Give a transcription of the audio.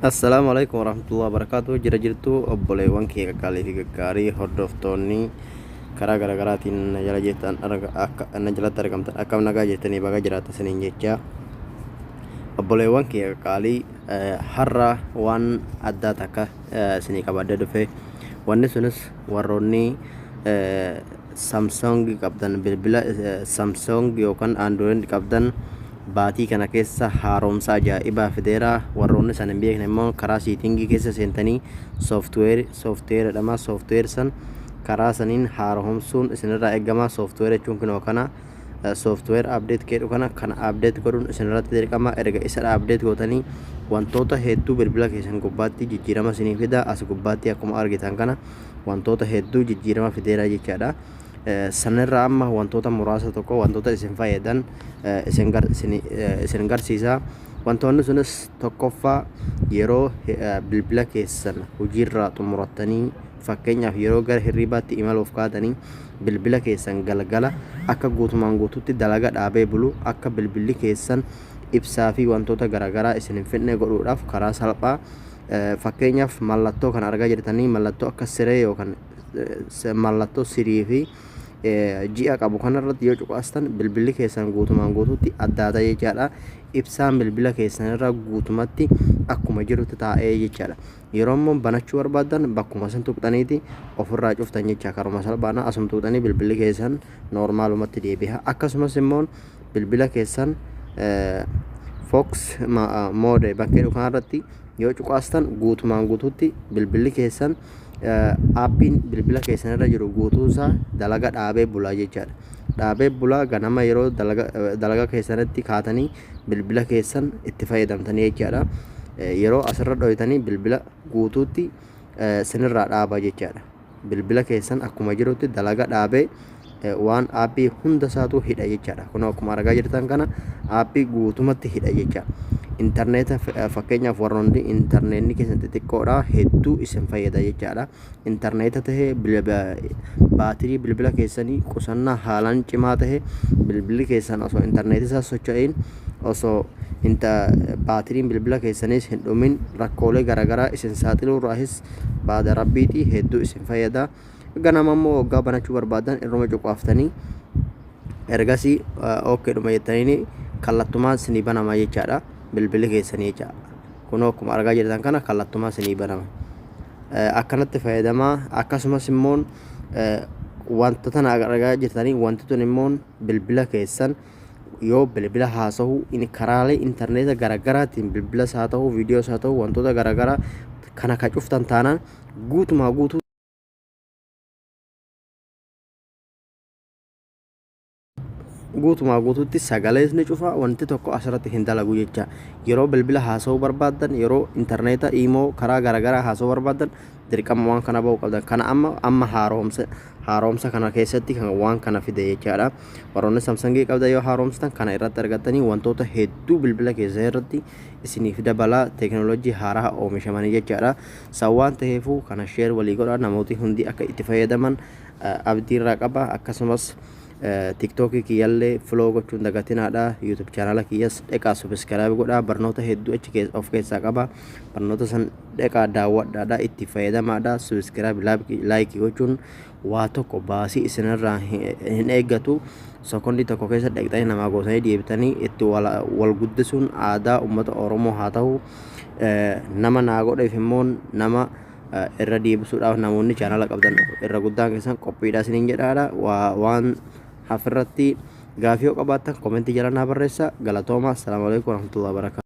Assalaamu alaikum warahmatullahi wabarakatuh. Jira jirtu obboleewwan kee qaqqaalii fi gaggaarii, hordoftoonni karaa garaagaraatiin na jala jirtan, akka na jalatti argamtan, akkam nagaa jirtanii? Baga jiraata isiniin jecha. Obboleewwan kee qaqqaalii, har'a waan addaa takka isinii qabadhee dhufe. Wanni sunis warroonni Samsung qabdan, bilbila Samsung yookaan Android qabdan, baatii kana keessa haaromsa ajaa'ibaa fideera. Warroonni san hin beekne immoo karaa setting keessa seentanii software, software jedhama, software san karaa saniin haaromsuun isinirraa eegama. Software jechuun kunoo kana, software update jedhu kana. Kana update godhuun isinirratti dirqama. Erga isa update gootanii wantoota hedduu bilbila keessan gubbaatti jijjiirama isinii fida. As gubbaatti akkuma argitan kana wantoota hedduu jijjiirama fideera jechaadha. Sanirra amma wantoota muraasa tokko, wantoota isin fayyadan isin garsiisa. Wantoonni sunis tokkoffaa, yeroo bilbila keessan hojiirraa xumurattanii, fakkeenyaaf yeroo gara hirribaatti imaluuf kaatanii, bilbila keessan galgala akka guutumaan guututti dalaga dhaabee bulu, akka bilbilli keessan ibsaa fi wantoota garaagaraa isin hin fidne godhuudhaaf karaa salphaa, fakkeenyaaf mallattoo kana argaa jirtanii, mallattoo akka siree yookaan mallattoo sirii fi ji'a qabu kanarratti yoo cuqaastan bilbilli keessan guutumaan guututti addaata jechaadha. Ibsaan bilbila keessan irra guutumatti akkuma jirutti taa'ee jechaadha. Yeroo immoo banachuu barbaadan bakkuma san tuqxaniiti ofirraa cuftan jecha. Karuma salphaadha, asuma tuqxanii bilbilli keessan normalumatti deebi'a. Akkasumas immoo bilbila keessan focus mode bakkee kanarratti yoo cuqaastan guutumaan guututti bilbilli keessan, appiin bilbila keessan irra jiru guutuunsaa dalaga dhaabee bulaa jechaadha. Dhaabee bulaa, ganama yeroo dalaga keessanitti kaatanii bilbila keessan itti fayyadamtanii jechaadha. Yeroo asirra dhoytanii bilbila guutuutti sinirraa dhaaba jechaadha. Bilbila keessan akkuma jirutti dalaga dhaabee waan app hunda isaatu hidha jechaadha. Kun akkuma argaa jirtan kana app guutumatti hidha jecha. Intarneeta, fakkeenyaaf warroonni intarneetni keessan xixiqqoodha, hedduu isin fayyada jechaadha. Intarneeta tahee baatirii bilbila keessanii qusannaa haalaan cimaa tahe, bilbilli keessan osoo intarneetii isaa socho'in, osoo baatiriin bilbila keessaniis hin dhumin, rakkoolee garaagaraa isin saaxiluurraahis baada rabbiitii hedduu isin fayyada. Ganama immoo waggaa banachuu barbaadan irruma cuqaaftanii ergasii okay dhuma jettanii kallattumaan sinii banama jechaadha bilbilli keessanii jecha. Kunoo akkuma argaa jirtan kana kallattumaan sinii banama. Akkanatti fayyadamaa. Akkasumas immoo wanta tana argaa jirtanii, wanti tun immoo bilbila keessan yoo bilbila haasa'u, karaalee intarneeta garaagaraatiin bilbilas haa ta'u, viidiyoos haa ta'u, wantoota garaagaraa kana ka cuftan taanaan guutumaa guutuu guutumaa guutuutti sagalees ni cufa, wanti tokko asirratti hin dalagu jecha. Yeroo bilbila haasa'uu barbaaddan, yeroo intarneeta imo karaa garaagaraa haasa'uu barbaaddan, dirqama waan kana ba'uu qabdan. Kana amma amma haaromsa kana keessatti kan waan kana fide jechaadha. Warroonni Samsungii qabdan yoo haaromsitan kana irratti argattanii wantoota hedduu bilbila keessan irratti isiniif dabalaa, teekinooloojii haaraa oomishamanii jechaadha. San waan ta'eefuu kana share walii godhaa, namooti hundi akka itti fayyadaman abdiirraa qaba. Akkasumas TikTokii kiyyallee follow gochuun dagatinaadha. YouTube channela kiyyas dheqaa subscribe godhaa. Barnoota hedduu achi of keessaa qaba. Barnoota san dheqaa daawwadhaadha, itti fayyadamaadha. Subscribe, like gochuun waa tokko baasii isinirraa hin eeggatu. Sekondii tokko keessa dhaqxanii namaa gootanii deebitanii itti wal guddisuun aadaa uummata Oromoo haa ta'u. Nama naa godheef immoo nama irra deebisuudhaaf namoonni channela qabdan irra guddaan keessan qophiidha isiniin jedhaadha. Waan hafirratti gaafii yoo qabaattan commentii jala naa barreessa. Galatooma. Assalaamu alaikum warahmatullahi wabarakatuh.